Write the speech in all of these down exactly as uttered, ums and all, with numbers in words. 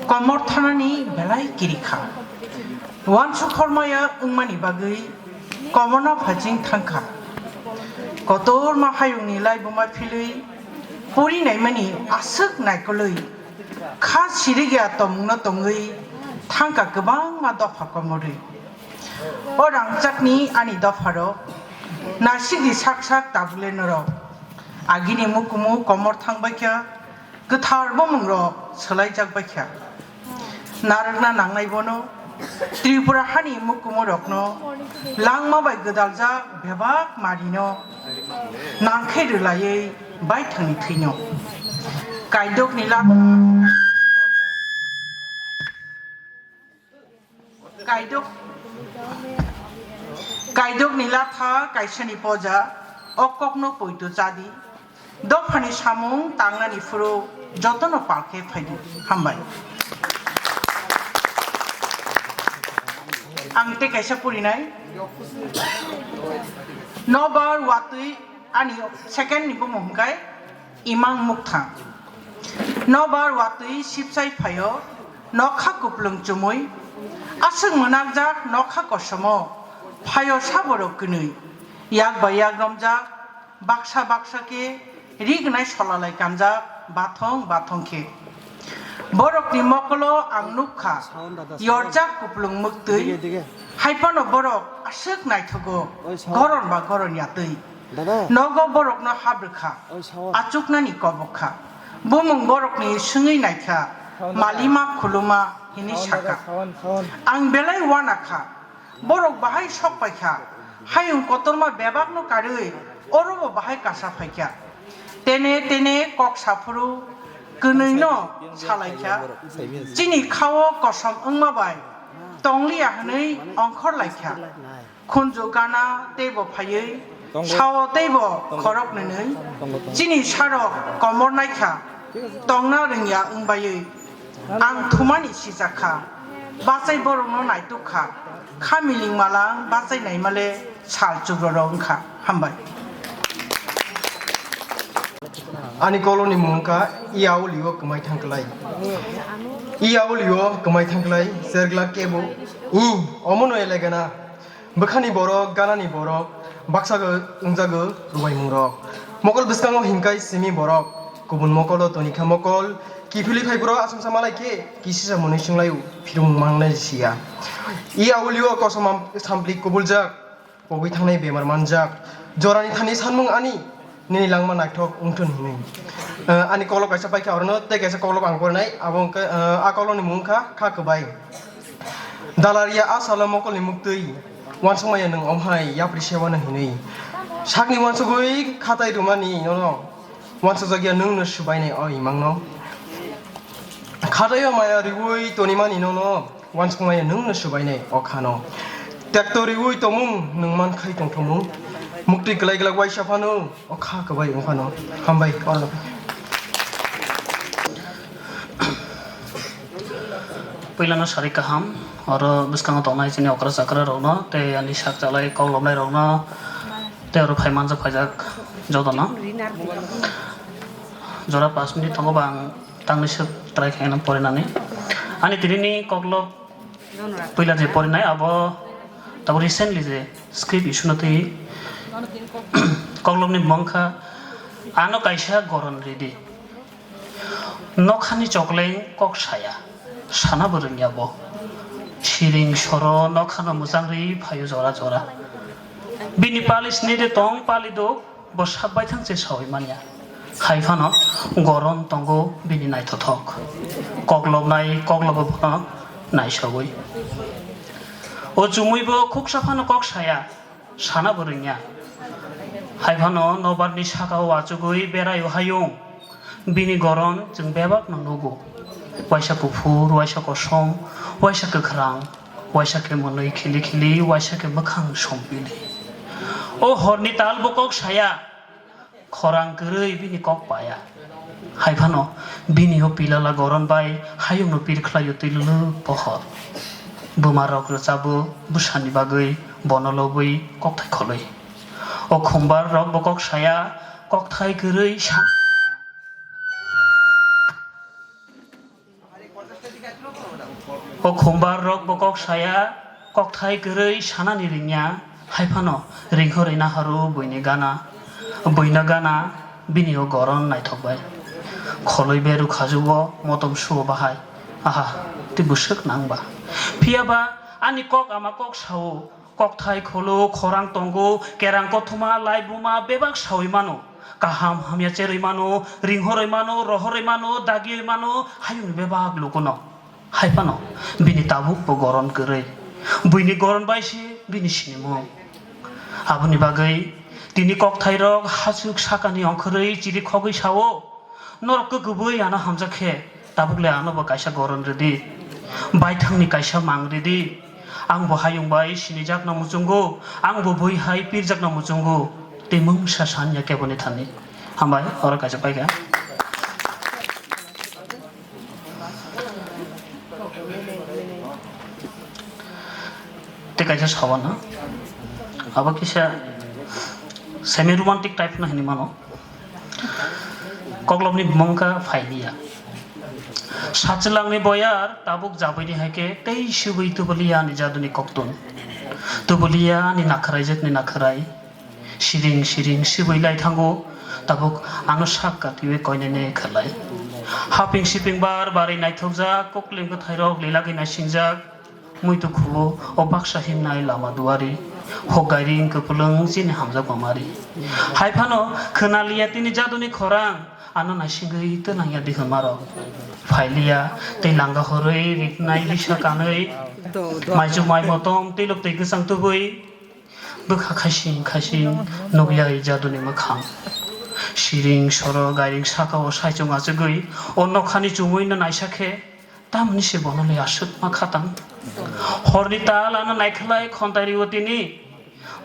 Komor thanani belai kirikha. Uansuk khormaya wngmani bagwi komorno phaiching thangkha. Kotorma hayungni laibuma philwi puri naimani aswk naikolwi kha sirigya tongmungno tongwi thangkha kwbangma dopha komorwi. O rangchakni ani dopharok, naisigi sak sak tabukle norok. Agini mukumu komor thangbaikha, kwthar bumungrok swlaijak baikha. Narwkna nangnai bono Tripura hani mukumurokno langma bai gwdaljak bebak marino nangkhe rwlaiwi baithangni thwino. Kaidokni lama Kaidok, kaidokni latha kaisani poja, o kokno poito chadi, dophani samung tangnani phuru jotono palkhe phaidi. Hambai. Ang tei kaisa purinai. Nobar watwi ani second ni bumung hwnkhe Imang Mukthang. Nobar watwi sipsai phaio, nokha kuplung chumui, aswk mwnakjak nokha kosomo, phaio saborok kwnwi, yak bai yak romjak, baksa baksa khe ri gnai solalai kanjak, bathong bathong khe. Borokni mokolo ang nukha, yorjak kuplung mwktwi, hai phano borok aswk naithogo, goron ba goron yatwi. Nogo borokno habrwkha, achuknani kobokha. Bumung borokni swngwi naikha, malima khuluma hinwi sakha. Ang belai uanakha, borok bahai sok paikha, hayung kotorma bebakno karwi orobo bahai kasa phaikha. Tene tene kok saphuru kwnwino salaikha, chini khao kosom wngma bai tongliya hwnwi ongkhor laikha. Khunju gana teibo phaiwi sao teibo khorok nwnwi chini sarok komor naikha, tongna rwngya wng baiwi ang thumani sijakha, bachai borokno naitukha, kha miling malang bachai naimale sal chugrorok wngkha. Hambai. Ani koloni mung wngkha Iya Ulio Kwmai Thangklai. Iya Ulio Kwmai Thangklai, Serglak Kebo, I, omono elegana. Bwkhani borok, ganani borok, baksa gw wngjago rwaimungrok. Mokol bwskango hinkai simi borok, kubun mokolo tonikha mokol, kiphilwi phaiphuru asongsa malai khe kisisa mwnwi swnglaio, phirung mangnai siya. I aulio kosom am-, sampli kubuljak, pogwi thangnai bemar manjak, jorani thani sanmung ani, nini langma naithok wngthun hinwi. Eh, ani kolok kaisa paikha orono, tei kaisa kolok ang porinai, abo wngkha, eh, a kolokni mung wngkha Kha Kwbai. Dalaria a salo mokolni muktwi, uansukmaya nwng omhai yapri sewano hinwi. Sakni uansugwi khatai rwmani nono, uansukjakya nwngno swbainai o imangno. Khataio maya riwi tonimani nono, uansukmaya nwngno swbainai o khano. Tekto riwi tongmung nwng mankhai tongthomung. Muktwi kwlai glak uaisa phano, o Kha Kwbai wng phano. Hambai, oro. Puilano sari kaham, oro bwskango tongnai chini okra chakra rokno, tei ani sak chalai kok lobnai rokno, tei oro phai manjak phaijak jotono. Jora pash minute tongo ba ang tangni swk try khaina porinani. Ani tinini koklop puila je porinai abo tabuk recently je script issue no twi koklopni mung kha ano kaisa goron ridi. Nokhani chokleng kok saya, sana bo rwngya bo. Siring soro nokhano mwchang rwi phaio jora jora. Bini pali sini de tong pali duk, bo sak baithang se saui manya. Hai phano goron tongo bini naithothok. Koklobnai koklobo phano naisogwi. O chumui bo khuksa phano kok saya. Sana bo rwngya. Hai phano nobarni saka o achugwi berai o hayung. Bini goron chwng bebak no nugo. Waisa kuphur, waisa kosom, waisa kwkhrang, waisa khe mwnwi khili khili, waisa khe mwkhang sompili. O horni tal bo kok saya. Khorang kwrwi bini kok paya. Hai phano bini o pilala goron bai hayungno pir khlaio twi luluk pohor. Buma rok rwchabo bwsani bagwi bono lobwi kokthai kholwi. O khumbar rok bo kok saya, kokthai kwrwi sa- Kokhumbar rok bo kok saya, kokthai kwrwi sanani ringya, hai phano ringho rwina haro buini gana, buino gana, bini o goron naithok bai. Kholwi beru khajugo motom suo bahai, aha, tei bwswk nang ba. Phiya ba ani kok ama kok sao, kokthai kholo khorang tongo, kerang kothoma, laibuma bebak saui mano, kaham hamya cherwi mano, ringhorwi mano, rohorwi mano, dagiui mano, hayungni bebak lukuno. Hai phano bini tabuk bo goron kwrwi. Buini goron bai se bini sinimung. Aboni bagwi tini kokthairok hachuk sakani ongkhorwi chiri khogwi sao, "Norok kwkubui ano hamjak khe, tabuk le ano bo kaisa goron rwdi. Baithangni kaisa mang rwdi. Ang bo hayung bai sinijakna muchungo, ang bo bui hai pirjakna muchungo." Tei mungsa sanya keboni thani. Hambai, oro kaisa paikha. Tei kaisa sawana, abo kisa semi romantic type no hinwi mano. Koklopni bumung wngkha Phailiya. Sachwlangni boyar tabuk jabwini hai khe tei subui tubuliya ani jaduni koktun. Tubuliya ani nakhwraijakni nakhwrai. Siring siring sibui lai thango, tabuk ano sak katiwi koinene khalai. Haping siping bar barwi naithokjak, koklim kwthairok lilagwi naisingjak. Muitu khuo o baksa himnai lama duari, hok gairing kwplwng chini hamjak mamari. Hai phano khwnaliya tini jaduni khorang, ano naisingwi twnangya dihormarok. Phailiya tei langa horwi riknai lisa kanwi, maichuk mai motom tei lok twi kwchang tubui. Bwkha khaising khaising nukya i jaduni mwkhang. Siring soro gairing saka o saichung achugwi o nokhani chumui no naisa khe, tamni se bono le aswk ma khatang. Horni tal ano naikhlai khontai rio tini.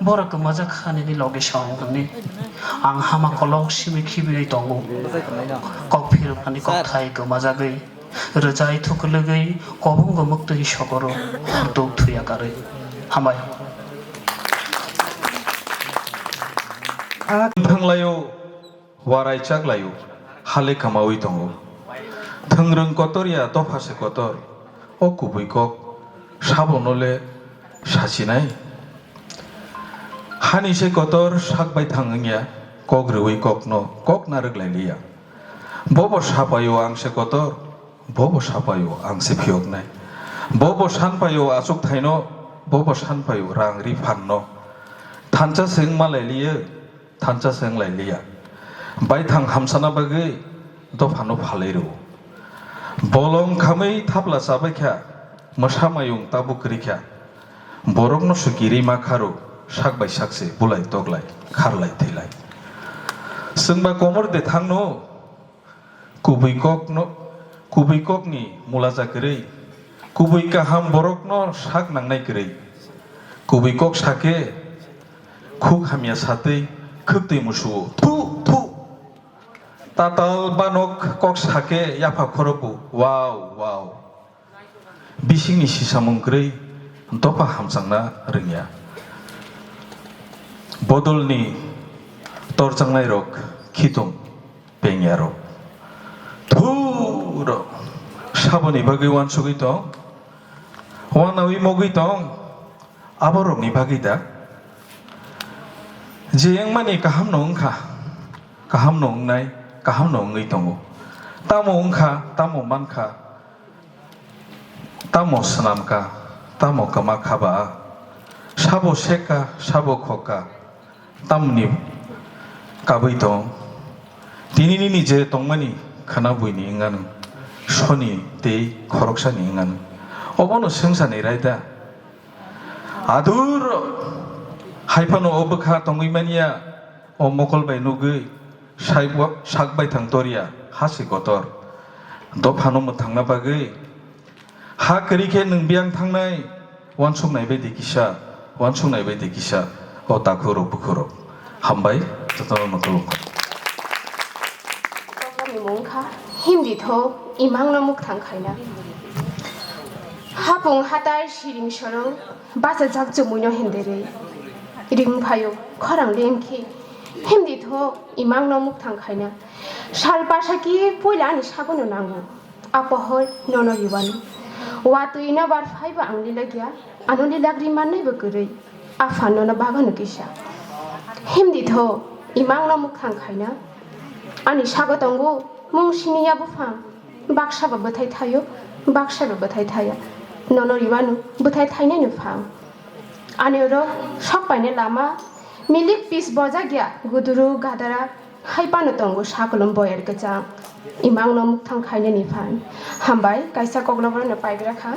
Borok kwmajak kha nini loge song hwnwi. Ang hama kolok simi khibiwi tongo. Kok phiruknani kokthai kwmajagwi. Rwchai thukwlwgwi kobongo mwktwi sogoro horduk thuya karwi. Hambai. Thanglaio, warai chaklaio, hale kamaui tongo. Thwngrwng kotor ya, dopha se kotor. O kubui kok, sabono le sachinai. Hani se kotor sak bai thang wngya, kok rwui kokno kok narwk lai liya. Bobo sapaio ang se kotor, bobo sapaio ang se phiyoknai. Bobo sanpaio achuk thaino, bobo sanpaio rang ri phanno. Thansa se wngma lai liya, thansa se wng lai liya. Baithang hamsana bagwi dophano phalwi rwo. Bolong khamwi thapla chabai kha, mwsa mayung tabuk kwrwi kha. Borokno se kirima kharo, sak bai sak se bulai toklai, kharlai thwilai. Chwngba komor de thangno, kubui kokno, kubui kokni mulaja kwrwi, kubui kaham borokno sak nangnai kwrwi. Kubui kok sake, khuk hamya satwi, khwktwi musuo, thu, thu. Tatal banok kok sake, yapha khoropu, wow, wow. Bisingni sisamung kwrwi dopha hamchangna rwngya. Bodolni torchangnairok khitung pengyarok. Thurok saboni bagwi uansugwi tong, uanaui mogwi tong, aborokni bagwi da? Je wngmani kahamno wngkha, kahamno wngnai, kahamno wngwi tongo. Tamo wngkha, tamo mankha, tamo swnamkha, tamo kwma kha ba, sabo sekka, sabo khokka, tamni kabui tong. Tini nini je tongmani khwna buini wngano, soni tei khoroksani wngano. Obono swngcharni raida. Adur hai phano o bwkha tongwi manya, o mokol bai nugwi, sai bo-, sak bai thang torya, ha se kotor. Dophano mwthangna bagwi, ha kwrwi khe nwng biyang thangnai, uansuknai bai di kisa, uansuknai bai di kisa, o takhurok bukhurok. Hambai, jotono no khulumkha. Kokrokni mung kha, himdi tho, imangno mukthang khaina. Hapung hatai siring sorong, bachajak chumuino hinderwi. Ring phaio, khorang lim khe, himdi tho, imangno mukthang khaina. Sal pasaki puila ani sagono nango. Apohor nono yuwano. Watwi no bar phaibo ang lilakya, ano lilak ri mannai bo kwrwi. Apha nono bagano kisa. Himdi tho, imang no mukhang khaina. Ani sago tongo, mung siniya buphang. Baksa bo bwthai thaio, baksa bo bwthai thaya. Nono riwano bwthai thainai no phang. Ani oro sok paine lama, milik pis bojak ya, guduru gadara, hai pano tongo sakolom boyer kwchang. Imang no mukthang khainani phan. Hambai, kaisa koklobo no paigra kha.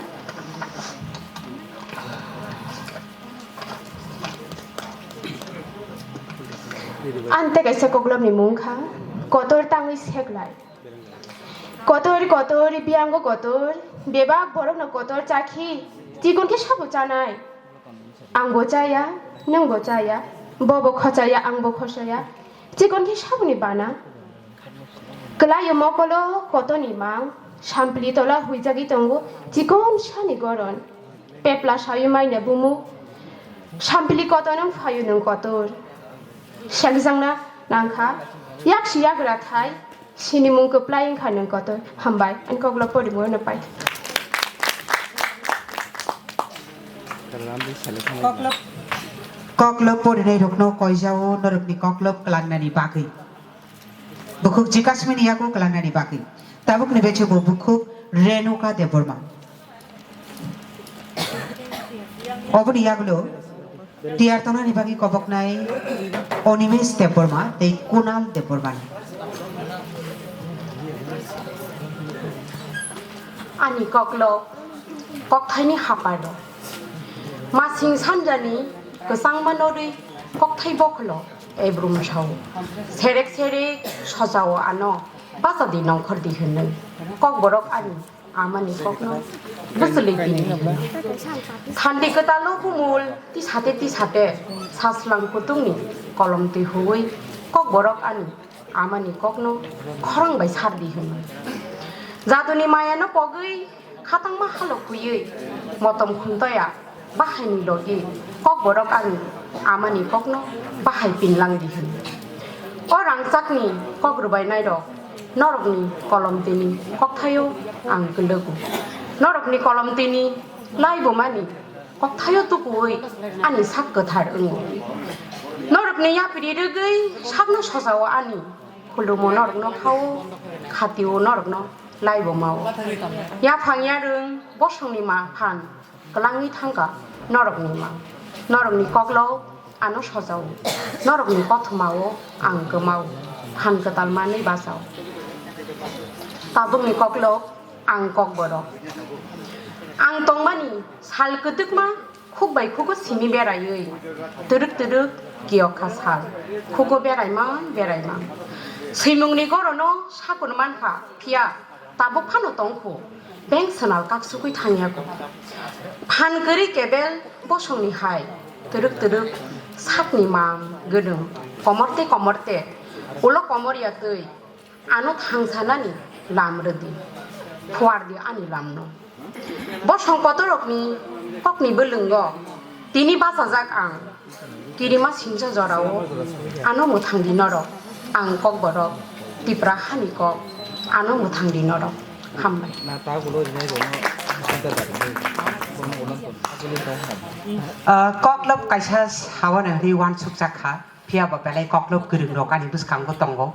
Ante kaisa koklopni mung kha, kotor tangwi seklai. Kotor, kotor, biyango kotor, bebak borokno kotor chakhi, chikon khe sabo chanai. Ang bo chaya, nwng bo chaya, bo bo khochaya, ang bo khochaya. Chikon khe saboni bana. Kwlaio mokolo kotoni mang, sampli tola huijagwi tongo, chikon sani goron. Pepla sawi maina bumu, sampli kotor nwng phaio nwng kotor. Sekjakna nangkha, yaksi yagra thai, sinimung kwplai wngkha nwng kotor. Hambai, ani koklo porimung no pai. Koklop, koklop porinai rokno koijao norokni koklop klangnani bagwi. Bukhuk Jikasmini yago klangnani bagwi. Tabukni beche bo bukhuk Renuka Debbarma. Oboni yagulo tiyar tongnani bagwi koboknai Onimesh Debbarma tei Kunal Debbarma. Ani koklo kokthaini haparo. Masing sanjani kwchangma norwi kokthai bokholo ebrum sao. Serek serek sojao ano bachadi nongkhordi hwnwi. Kokborok ani amani kokno bwchwlwi bini hwnwi. Khandi kwtalo bumul tisate tisate saslang kutungni kolom twi huwi kokborok ani amani kokno khorang bai sardi hwnwi. Jaduni mayano pogwi khatangma halok huiwi motom khuntoya bahaini logi kokborok ani amani kokno bahai pinlangdi hwnwi. O rangchakni kok rwbainairok norokni kolom tini kokthaio ang kwlwgo. Norokni kolom tini laibumani kokthaio tukuwi ani sak kwthar wngo. Norokni yapri rwgwi sakno sojao ani khulumo norokno khao, khatio norokno laibumao. Yaphang yarwng bosongni ma phan kwlangwi thangkha norokni ma. Norokni koklo ano sojao, norokni kothomao ang kwmao, phan kwtal manwi bachao. Tabukni koklo ang kokborok. Ang tongmani sal kwdwkma khuk bai khugo simi beraiwi twrwk twrwk kiyok kha sal. Khugo beraima beraima. Swimungni gorono sakon mankha, phiya tabuk phano tongkhu, beng swnal kaksugwi thangyaku. Phan kwrwi kebel bosongni hai twrwk twrwk sakni mam gwnwng komorte komorte ulo komor ya twi. Ano thangsanani lam rwdi, phuardi ani lamno. Bosong kotorokni kokni bwlwngo tini bachajak ang. Kirima singcha jorao ano mwthangdi norok, ang kokborok, Tipra hani kok, ano mwthangdi norok. Hambai. Ah, koklop kaisa sawana hwnwi uansukjak kha. Phiya ba belai koklop kwrwng rok ani bwskango tongo.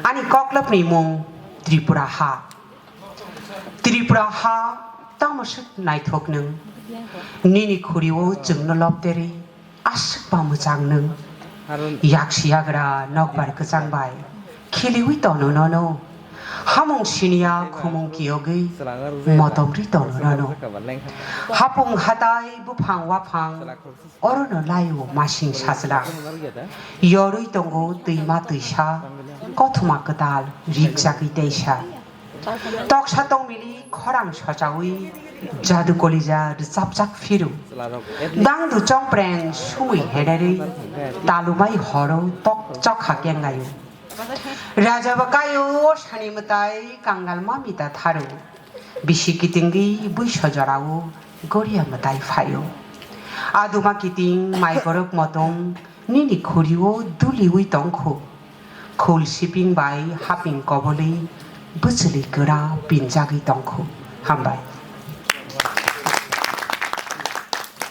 Ani koklopni mung Tripura ha. Tripura ha tamo swk naithok nwng. Nini khuri o chwngno lobterwi aswk ba mwchang nwng. Yaksi yagra nokbar kwchang bai khiliwi tono nono. Hamung siniya khumung kiyogwi motomri tono nono. Hapung hatai buphang waphang orono laio masing sajla. Yorwi tongo twima twisa, kothoma kwtal rikjagwi teisa. Toksa tongmili khorang sochawi jadu kolija rwchapjak phiru. Dangdu chongpreng sumui henerwi talumai horo tok chokha kengaio. Raja bwkaio sani mwtai kangal ma mita tharo. Bisi kitingwi bui sojorao goria mwtai phaio. Aduma kiting mai borok motom nini khurio duliwi tongkhu. Khul siping bai haping kobolwi bwchwlwi kwra pinjagwi tongkhu. Hambai.